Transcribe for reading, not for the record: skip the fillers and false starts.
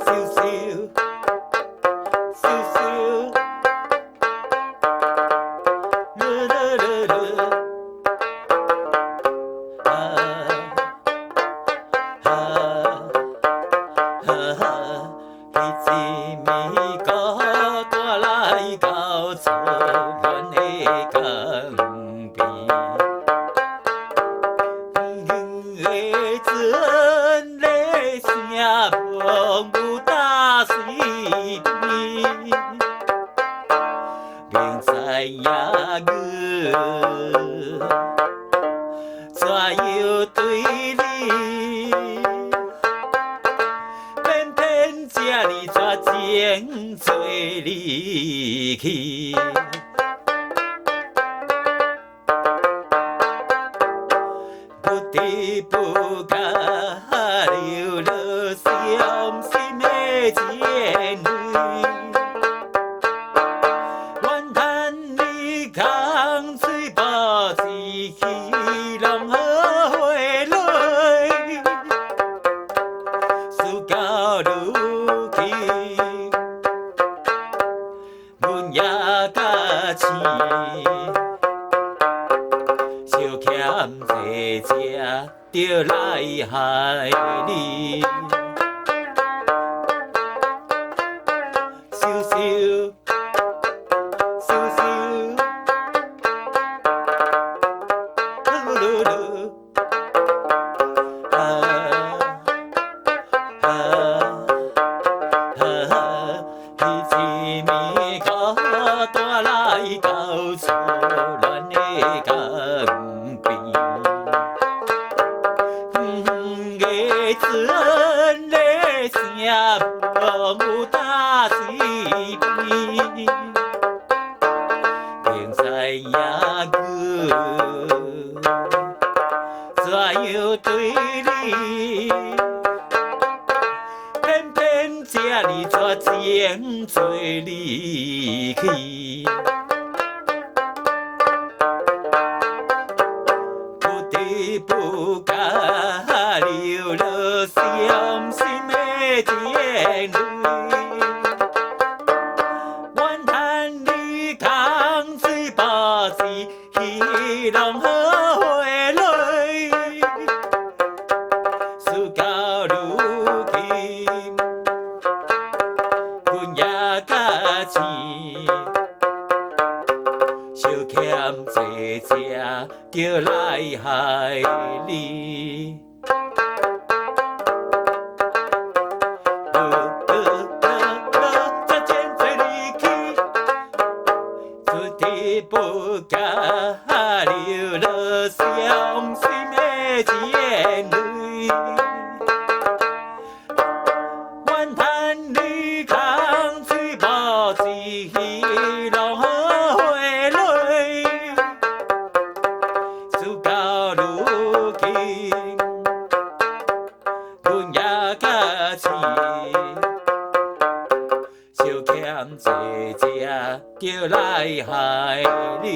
羞羞，羞羞，嚕嚕嚕嚕，啊啊啊！彼一暝孤單來到草原的江邊，遠遠的船的聲無打水邊，明知影阮怎樣對你，偏偏這呢絕情做離去。不知不覺流落傷心的眼淚，怨嘆你空喙無志氣，攏予花淚。事到如今，阮也較醒，相欠債才著來害你。羞羞，羞羞，嚕嚕嚕，啊啊啊！彼一暝孤單來到草原的江邊，遠遠的船的聲無打水邊，明知影阮怎樣對你，偏偏這呢絕情做離去。不知不覺流落傷心的眼淚，怨嘆你空喙無志氣，攏予花淚。事到如今，阮也較醒，相欠債才著來害你。嚕嚕嚕嚕，絕情做離去，不知不覺流落傷心的眼淚。怨嘆你空喙無志氣，攏予花淚。事到如今，阮也較醒，相欠債才著來害你。